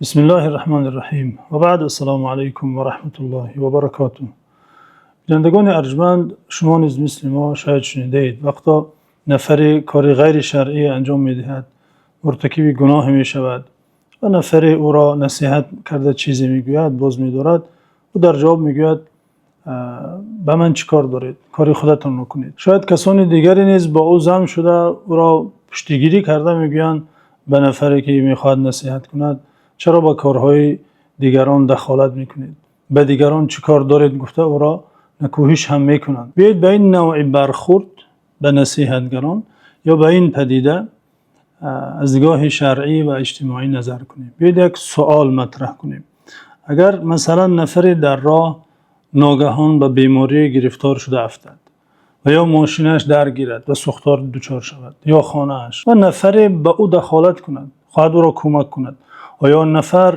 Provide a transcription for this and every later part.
Бисмиллоҳир-раҳмонир-раҳим. Ва баъд, ассалому алайкум ва раҳматуллоҳи ва баракотуҳ. Бинандагони арҷманд, шумо низ мисли мо шояд шунидаед, вақте нафаре кори ғайришаръӣ анҷом медиҳад, муртакиби гуноҳе мешавад ва нафаре ӯро насиҳат карда, чизе мегӯяд, боз медорад, ӯ дар ҷавоб мегӯяд: «Ба ман чӣ кор доред? Кори худатонро кунед.» Шояд касони дигаре низ бо ӯ зам шуда, ӯро пуштигирӣ карда мегӯянд ба нафаре ки мехоҳад насиҳат кунад: «Чаро ба корҳои дигарон дахолат мекунед? Ба дигарон чӣ кор доред?» гуфта, ӯро нукӯҳиш ҳам мекунанд. Биёед ба ин навъи бархӯрд ба насиҳатгарон ё ба ин падида аз нигоҳи шаръӣ ва иҷтимоӣ назар кунем. Биёед як савол матраҳ кунем. Агар масалан нафаре дар роҳ ногаҳон ба беморӣ гирифтор шуда афтад ва ё мошинаш даргирад ва сӯхтор дучор шавад ё хонааш ва нафаре ба ӯ дахолат кунад, хоҳад ӯро кӯмак кунад, оё он нафар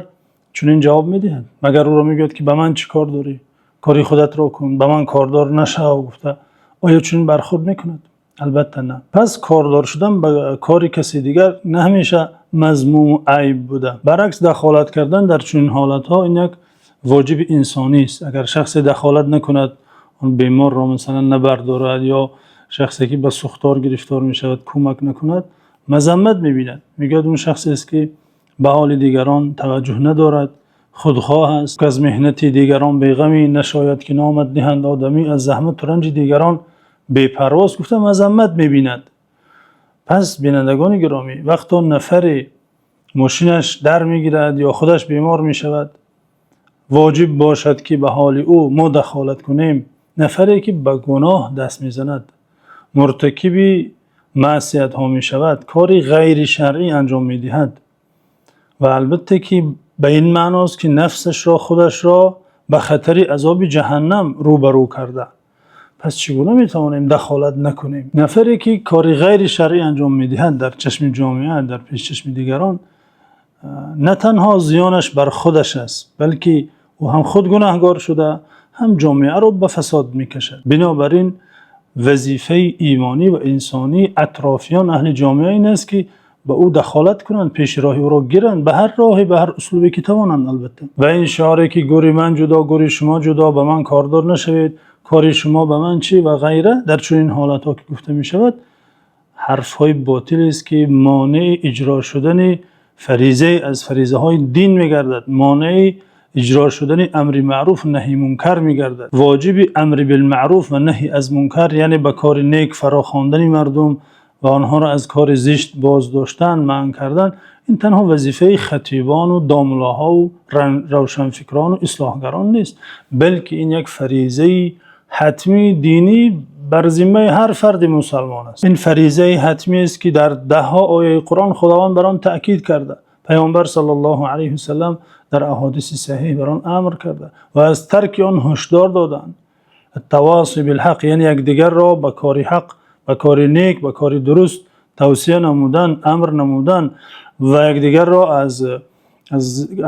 чунин ҷавоб медиҳад? Магар ӯро мегӯяд, ки ба ман чӣ кор дорӣ? Кори худатро кун, ба ман кордор нашав гуфта, оё чунин бархӯрд мекунад? Албатта не. Пас кордор шудан ба кори касе дигар на ҳамеша мазмум ва айб буда. Баръакс, дахолат кардан дар чунин ҳолатҳо ин як воҷиби инсонӣ аст. Агар шахсе дахолат накунад, он беморро масалан набардорад ё шахсе ки ба сӯхтор гирифтор мешавад кӯмак накунад, мазаммат мебинад. Мегӯяд он шахсест ки ба ҳоли дигарон таваҷҷӯҳ надорад, худхоҳ аст, ки аз меҳнати дигарон бегамӣ, нашояд ки номат диҳанд одамӣ, аз заҳмат ва ранҷи дигарон бепарвост гуфта мазаммат мебинад. Пас бинандагони гиромӣ, вақте он нафаре мошинаш дар мегирад ё худаш бемор мешавад, воҷиб бошад ки ба ҳоли ӯ мо дахолат кунем. Нафаре ки ба гуноҳ даст мезанад, муртакиби маъсиятҳо мешавад, кори ғайришаръӣ анҷом медиҳад ва албатта ки ба ин маъност ки нафсашро, худашро ба хатари азоби ҷаҳаннам рӯбарӯ карда. Пас чӣ гуна метавонем дахолат накунем? Нафаре ки кори ғайришаръӣ анҷом медиҳад, дар чашми ҷомеа, дар пеши чашми дигарон, на танҳо зиёнаш бар худаш аст, балки ӯ ҳам худ гунаҳкор шуда, ҳам ҷомеаро ба фасод мекашад. Бинобар ин вазифаи имонӣ ва инсонии атрофиён, аҳли ҷомеа ин аст ки ба ӯ дахолат кунанд, пеши роҳи ӯро гиранд ба ҳар роҳе, ба ҳар услубе ки тавонанд албатта. Ва ин шиоре ки гӯри ман ҷудо, гӯри шумо ҷудо, ба ман кордор нашавед, кори шумо ба ман чӣ ва ғайра, дар чунин ҳолатҳо ки гуфта мешавад, ҳарфҳои ботиле аст ки монеи иҷро шудани фаризае аз фаризаҳои дин мегардад, монеи иҷро шудани амри маъруф, наҳйи мункар мегардад. Воҷиби амр бил маъруф ва наҳй аз мункар, яъне ба кори нек фарохондани мардум ва онҳоро аз кори зишт боздоштан, манъ кардан, ин танҳо вазифаи хатибон ва домуллоҳо ва равшанфикрон ва ислоҳгарон нест, балки ин як фаризаи ҳатмии динӣ бар зиммаи ҳар фарди мусулмон аст. Ин фаризаи ҳатмӣ аст ки дар даҳҳо ояти Қуръон Худованд бар он таъкид кардааст. Паёмбар саллаллоҳу алайҳи васаллам дар аҳодиси саҳеҳ бар он амр карда ва аз тарки он ҳушдор додаанд. التواصي بالحق, яъне якдигарро ба кори ҳақ, ба кори нек, ба кори дуруст тавсия намудан, амр намудан ва якдигарро аз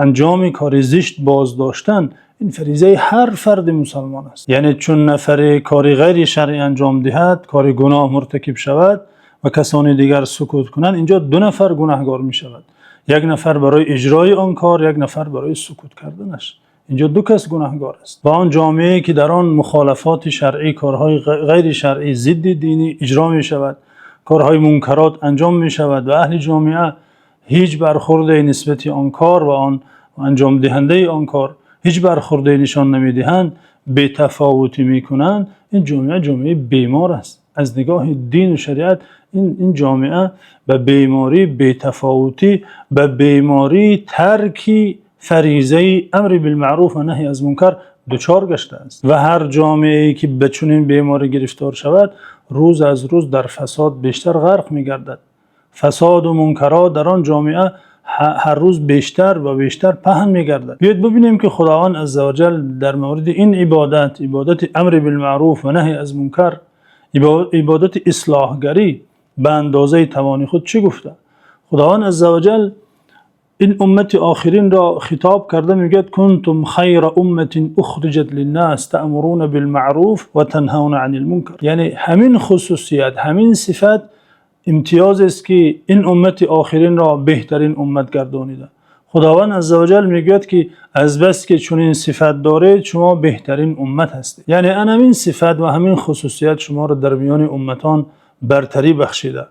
анҷоми кори зишт боздоштан, ин фаризаи ҳар фарди мусулмон аст. Яъне чун нафаре кори ғайришаръӣ анҷом диҳад, кори гуноҳ муртакиб шавад ва касони дигар сукут кунанд, инҷо ду нафар гунаҳкор мешавад: як нафар барои иҷрои он кор, як нафар барои сукут карданаш. Инҷо ду кас гунаҳкор аст. Ва он ҷомеае ки дар он мухолифоти шаръӣ, корҳои ғайришаръӣ, зидди динӣ иҷро мешавад, корҳои мункарот анҷом мешавад ва аҳли ҷомеа ҳеҷ бархӯрде нисбат ба он кор ва он анҷомдиҳандаи он кор ҳеҷ бархӯрде нишон намедиҳанд, бетафовутӣ мекунанд, ин ҷомеа ҷомеаи бемор аст. Аз нигоҳи дину шариат ин ҷомеа ба бемории бетафовутӣ, ба бемории тарки фаризаи амр бил маъруф ва наҳй аз мункар дучор гаштааст. Ва ҳар ҷомеае ки ба чунин беморӣ гирифтор шавад, рӯз аз рӯз дар фасод бештар ғарқ мегардад. Фасод ва мункарот дар он ҷомеа ҳар рӯз бештар ва бештар паҳн мегардад. Биёед бибинем ки Худованд азза ва ҷалл дар мавриди ин ибодат, ибодати амр бил маъруф ва наҳй аз мункар, ибодати ислоҳгарӣ ба андозаи тавони худ чӣ гуфта? Худованд азза ва ҷалл ин уммати охиринро хитоб карда мегӯяд: كنتم خير أمة أخرجت للناس تأمرون بالمعروف وتنهون عن المنكر. Яъне ҳамин хусусият, ҳамин сифат имтиёз аст ки ин уммати охиринро беҳтарин уммат гардонида. Худованди азза ва ҷалл мегӯяд, ки аз бас ки чунин сифат доред, шумо беҳтарин уммат ҳастед. Яъне ҳамин сифат ва ҳамин хусусият шуморо дар миёни умматон бартарӣ бахшида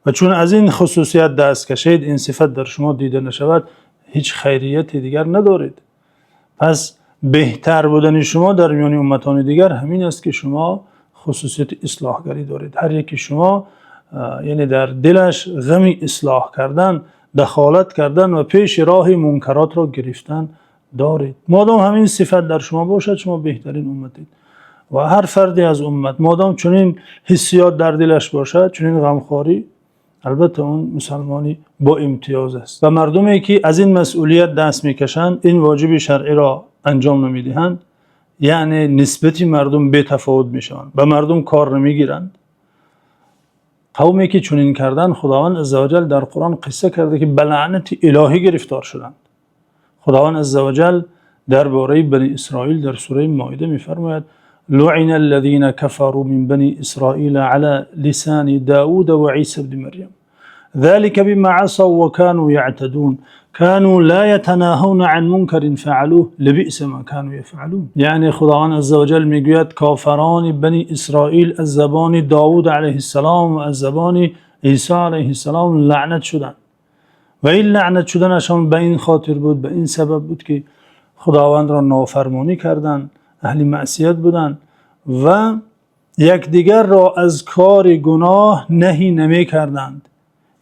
ва чун аз ин хусусият даст кашед, ин сифат дар шумо дида нашавад, ҳеҷ хайрияте дигар надоред. Пас беҳтар будани шумо дар миёни умматони дигар ҳамин аст, ки шумо хусусияти ислоҳгарӣ доред. Ҳар яки шумо яъне дар дилаш ғами ислоҳ кардан, дахолат кардан ва пеши роҳи мункаротро гирифтан доред. Модоме ҳамин сифат дар шумо бошад, шумо беҳтарин умматед ва ҳар фарде аз уммат модоме чунин ҳиссиёт дар дилаш бошад, чунин ғамхорӣ, албатта он мусулмоне бо имтиёз аст ва мардуме ки аз ин масъулият даст мекашанд, ин воҷиби шаръиро анҷом намедиҳанд, яъне нисбат ба мардум бетафовут мешаванд, ба мардум кор намегиранд. Қавме ки чунин карданд, Худованди азза ва ҷалл дар Қуръон қисса кардааст, ки ба лаънати илоҳӣ гирифтор шуданд. Худованди азза ва ҷалл дар бораи Бани Исроил дар сураи Моида мефармояд: لعن الذين كفروا من بني إسرائيل على لسان داود وعيسى ابن مريم ذلك بما عصوا وكانوا يعتدون كانوا لا يتناهون عن منكر فعلوه لبئس ما كانوا يفعلون. Яъне Худованди азза ва ҷалл мегӯяд: кофирони Бани Исроил аз забони Довуд алайҳиссалом ва аз забони Исо алайҳиссалом лаънат шуданд ва ин лаънат шуданашон ба ин хотир буд, ба ин сабаб буд, ки Худовандро нофармонӣ карданд, аҳли маъсият буданд ва якдигарро аз кори гуноҳ наҳй намекарданд,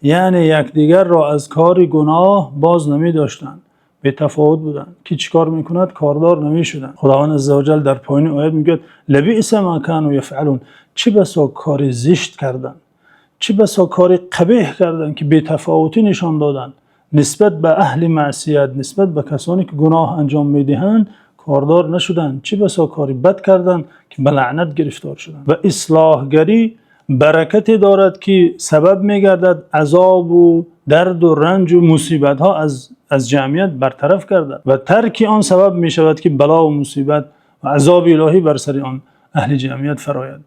яъне якдигарро аз кори гуноҳ боз намедоштанд, бетафовут буданд, ки чӣ кор мекунад, кордор намешуданд. Худованди азза ва ҷалл дар поёни оят мегӯяд: لبئس ما كانوا يفعلون. Чӣ басо кори зишт карданд, чӣ басо кори қабеҳ карданд, ки бетафовутӣ нишон доданд нисбат ба аҳли маъсият, нисбат ба касоне ки гуноҳ анҷом медиҳанд, кордор нашуданд. Чӣ басо кори бад карданд, ки ба лаънат гирифтор шуданд. Ва ислоҳгарӣ баракате дорад, ки сабаб мегардад азоб ва дард ва ранҷ ва мусибатҳо аз ҷамъият бартараф гардад ва тарки он сабаб мешавад, ки бало ва мусибат ва азоби илоҳӣ бар сари он аҳли ҷамъият фарояд.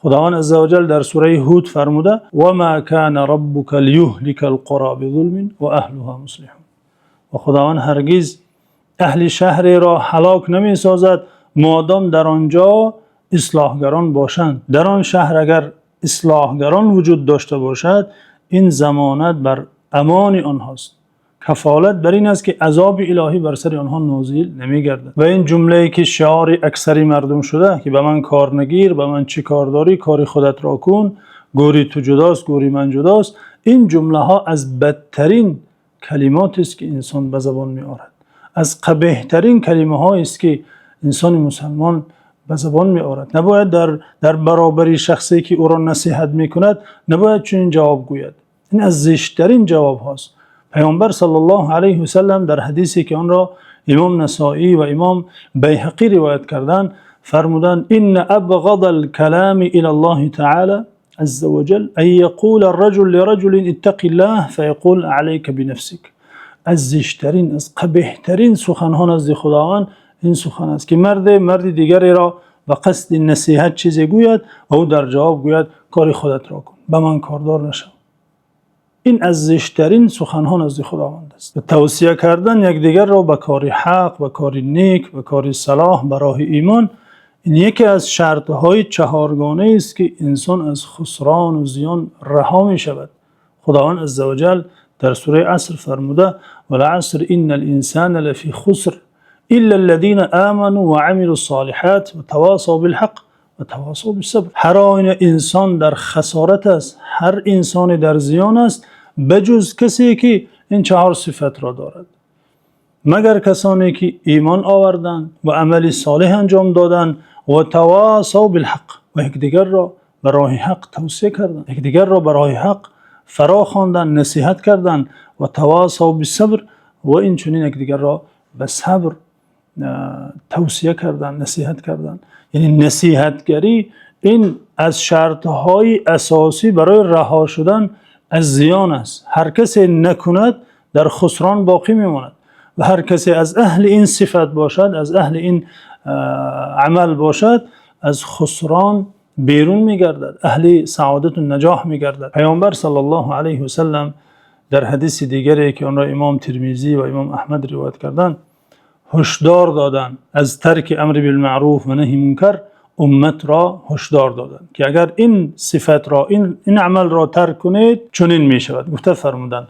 Худованди азза ва ҷалл дар сураи Ҳуд фармуда: وما كان ربك ليهلك القرى بظلم وأهلها مصلحون. Ва Худованд ҳаргиз аҳли шаҳреро ҳалок намесозад, модом дар он ҷо ислоҳгарон бошанд. Дар он шаҳр агар ислоҳгарон вуҷуд дошта бошад, ин замонат бар амони онҳост, кафолат бар ин аст, ки азоби илоҳӣ бар сари онҳо нозил намегардад. Ва ин ҷумлае ки шиори аксари мардум шуда, ки ба ман кор нагир, ба ман чӣ кор дорӣ, кори худатро кун, гӯри ту ҷудост, гӯри ман ҷудост, ин ҷумлаҳо аз бадтарин калимотест, ки инсон ба забон меорад, аз қабеҳтарин калимаҳоест, ки инсони мусулмон ба забон меорад. Набояд дар баробари шахсе ки ӯро насиҳат мекунад, набояд чунин ҷавоб гӯяд. Ин аз зиштарин ҷавобҳост. Паёмбар саллаллоҳу алайҳи васаллам дар ҳадисе, ки онро имом Насоӣ ва имом Байҳақӣ ривоят карданд, фармуданд: إن أبغض الكلام إلى الله تعالى عز وجل أن يقول الرجل لرجل اتق الله فيقول عليك بنفسك. Аз зиштарин, аз қабеҳтарин суханҳо назди Худованд ин сухан аст, ки марде марди дигареро ба қасди насиҳат чизе гӯяд ва ӯ дар ҷавоб гӯяд: кори худатро кун, ба ман кордор нашав. Ин аз зиштарин суханҳо назди Худованд аст. Ва тавсия кардани якдигарро ба кори ҳақ, ба кори нек, ба кори салоҳ, ба роҳи имон, ин яке аз шартҳои чаҳоргона аст, ки инсон аз хусрон ва зиён раҳо мешавад. Худованди азза ва ҷалл дар сураи Аср фармуда: والعصر إن الإنسان لفي خسر إلا الذين آمنوا وعملوا الصالحات وتواصوا بالحق وتواصوا بالصبر. Ҳар оина инсон дар хасорат аст, ҳар инсоне дар зиён аст, ба ҷуз касе ки ин чаҳор сифатро дорад, магар касоне ки имон оварданд ва амали солеҳ анҷом доданд, وتواصوا بالحق, ва якдигарро ба роҳи ҳақ тавсия карданд, якдигарро ба роҳи ҳақ фаро хонданд, насиҳат карданд, وتواصوا بالصبر, ва инчунин якдигарро ба сабр тавсия карданд, насиҳат карданд. Яъне насиҳатгарӣ ин аз шартҳои асосӣ барои раҳо шудан аз зиён аст. Ҳар касе накунад, дар хусрон боқӣ мемонад ва ҳар касе аз аҳли ин сифат бошад, аз аҳли ин амал бошад, аз хусрон берун мегардад, аҳли саодат ва наҷоҳ мегардад. Паёмбар саллаллоҳу алайҳи васаллам Дар ҳадиси дигаре, ки онро имом Термизӣ ва имом Аҳмад ривоят карданд, ҳушдор доданд аз тарки амр ба маъруф ва наҳйи мункар, умматро ҳушдор доданд, ки агар ин сифатро, ин амалро тарк кунед, чунин мешавад. Гуфта фармуданд: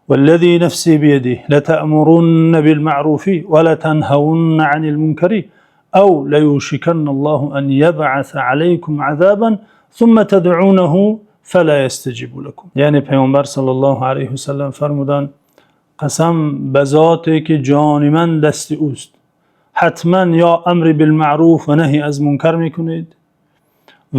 «Валлазӣ нафсӣ бийадиҳӣ латаъмурунна билмаъруфи ва латанҳавунна ъанил мункари ав лаюшиканналлоҳу ан ябъаса ъалайкум ъазобан сумма тадъунаҳу фала ястаҷиба лакум». Яъне Паёмбар саллаллоҳу алайҳи васаллам фармуданд: қасам ба зоте ки ҷони ман дасти ӯст, ҳатман ё амр ба маъруф ва наҳй аз мункар мекунед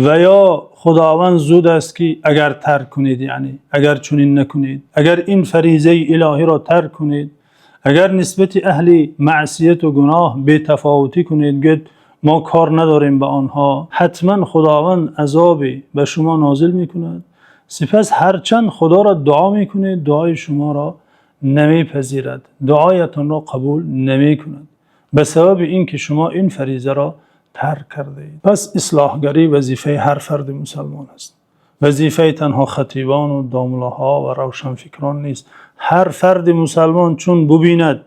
ва ё Худованд зуд аст ки агар тарк кунед, яъне агар чунин накунед, агар ин фаризаи илоҳиро тарк кунед, агар нисбат ба аҳли маъсият ва гуноҳ бетафовутӣ кунед, гӯед мо кор надорем ба онҳо, ҳатман Худованд азобе ба шумо нозил мекунад. Сипас ҳарчанд Худоро дуо мекунед, дуои шуморо намепазирад, дуоятонро қабул намекунад ба сабаби инки шумо ин фаризаро тарк кардаед. Пас ислоҳгарӣ вазифаи ҳар фарди мусулмон аст. Вазифаи танҳо хатибон ва домуллоҳо ва равшанфикрон нест. Ҳар фарди мусулмон чун бибинад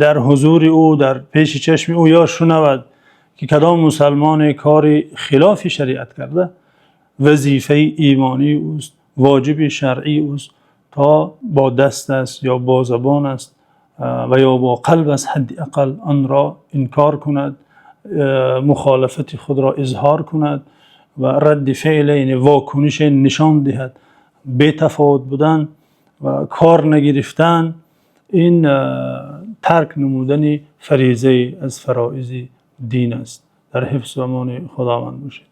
дар ҳузури ӯ, дар пеши чашми ӯ ё шунавад ки кадом мусулмоне кори хилофи шариат кардааст, вазифаи имонии ӯст, воҷиби шаръии ӯст то бо даст аст ё бо забон аст ва ё бо қалб аст, ҳадди ақал онро инкор кунад, мухолифати худро изҳор кунад ва радди феъл, яъне вокуниш нишон диҳад. Бетафовут будан ва кор нагирифтан ин тарк намудани фаризае аз фароизи дин аст. Дар ҳифзу амони Худованд бошед.